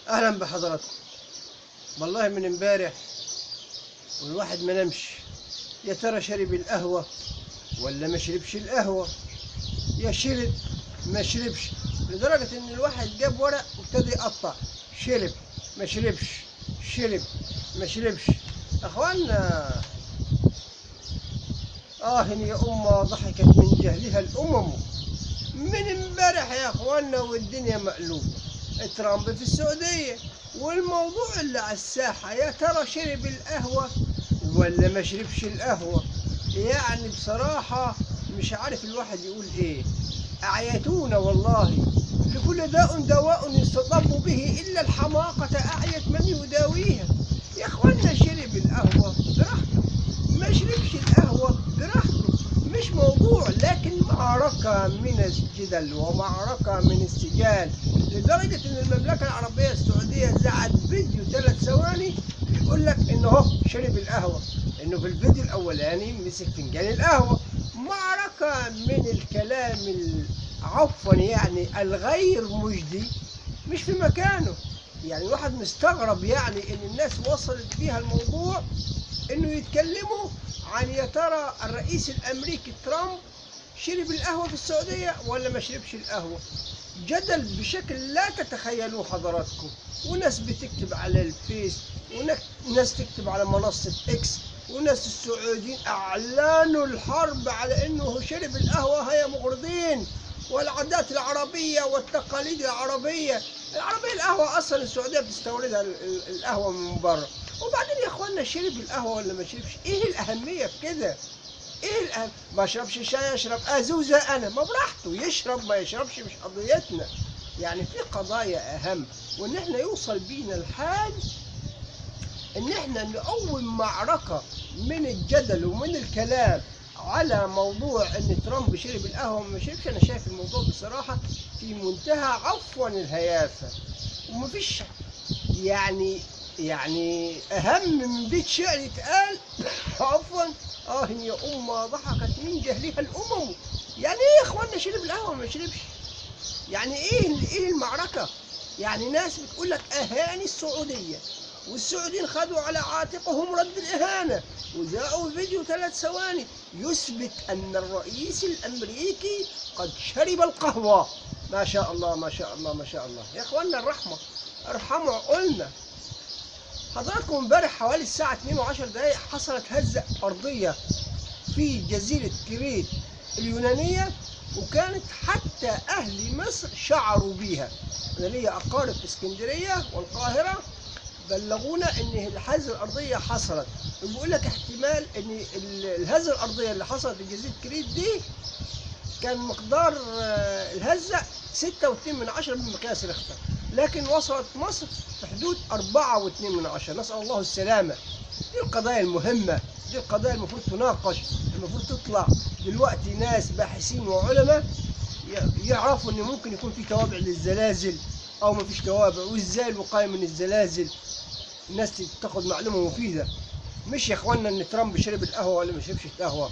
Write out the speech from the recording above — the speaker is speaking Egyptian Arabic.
اهلا بحضراتكم. والله من امبارح والواحد ما نمش، يا ترى شرب القهوة ولا ما شربش القهوة، يا شرب ما شربش، لدرجة ان الواحد جاب ورق وابتدى يقطع، شرب ما شربش، شرب ما شربش. اخوانا آه يا أمة ضحكت من جهلها الأمم. من امبارح يا اخوانا والدنيا مقلوبة، ترامب في السعودية والموضوع اللي على الساحة يا ترى شرب القهوة ولا ما شربش القهوة. يعني بصراحة مش عارف الواحد يقول ايه. أعيتونا والله، لكل داء دواء يستطب به إلا الحماقة أعيت من يداويها. يا اخوانا شرب القهوة براحته، ما شربش القهوة براحته، مش موضوع، لكن معركة من الجدل ومعركة من السجال، لدرجة ان المملكة العربية السعودية زعت فيديو 3 ثواني بيقول لك انه هو شرب القهوة، انه في الفيديو الاولاني مسك فنجان القهوة. معركة من الكلام عفوا يعني الغير مجدي، مش في مكانه. يعني الواحد مستغرب يعني ان الناس وصلت بيها الموضوع انه يتكلموا عن يا ترى الرئيس الامريكي ترامب شرب القهوة في السعودية ولا ما شربش القهوة. جدل بشكل لا تتخيلوه حضراتكم، وناس بتكتب على الفيس، وناس تكتب على منصة اكس، وناس السعوديين اعلنوا الحرب على انه شرب القهوة، هيا مغرضين، والعادات العربية والتقاليد العربية. العربية القهوة اصلا السعودية بتستوردها القهوة من بره. وبعدين يا اخوانا شرب القهوة ولا ما شربش، ايه الاهمية في كده؟ ايه الأهم؟ ما شربش شاي اشرب ازوزه انا، ما براحته يشرب ما يشربش، مش قضيتنا. يعني في قضايا اهم، وان احنا يوصل بينا الحال ان احنا نقوم معركة من الجدل ومن الكلام على موضوع ان ترامب شرب القهوة وما شربش. انا شايف الموضوع بصراحة في منتهى عفوا الهيافه، ومفيش يعني اهم من بيت شعر يتقال عفوا آه يا أمة ضحكت من جهلها الأمم. يعني إيه يا إخوانا شرب القهوة ما شربش؟ يعني إيه المعركة؟ يعني ناس بتقول لك أهاني السعودية، والسعوديين خدوا على عاتقهم رد الإهانة، وذاعوا فيديو 3 ثواني يثبت أن الرئيس الأمريكي قد شرب القهوة. ما شاء الله ما شاء الله ما شاء الله. يا إخوانا الرحمة، ارحموا عقولنا. حضراتكم امبارح حوالي الساعة 2:10 حصلت هزة أرضية في جزيرة كريت اليونانية، وكانت حتى أهل مصر شعروا بيها. أنا ليا أقارب في اسكندرية والقاهرة بلغونا إن الهزة الأرضية حصلت، وبيقول لك احتمال إن الهزة الأرضية اللي حصلت في جزيرة كريت دي كان مقدار الهزة 6.2 من مقياس ريختر، لكن وصلت مصر في حدود 4.2. نسأل الله السلامة. دي القضايا المهمة، دي القضايا المفروض تناقش، المفروض تطلع دلوقتي ناس باحثين وعلماء يعرفوا ان ممكن يكون في توابع للزلازل او ما فيش توابع، وازاي الوقاية من الزلازل. الناس تاخد معلومة مفيدة، مش يا اخوانا ان ترامب شرب القهوة ولا ما شربش القهوة.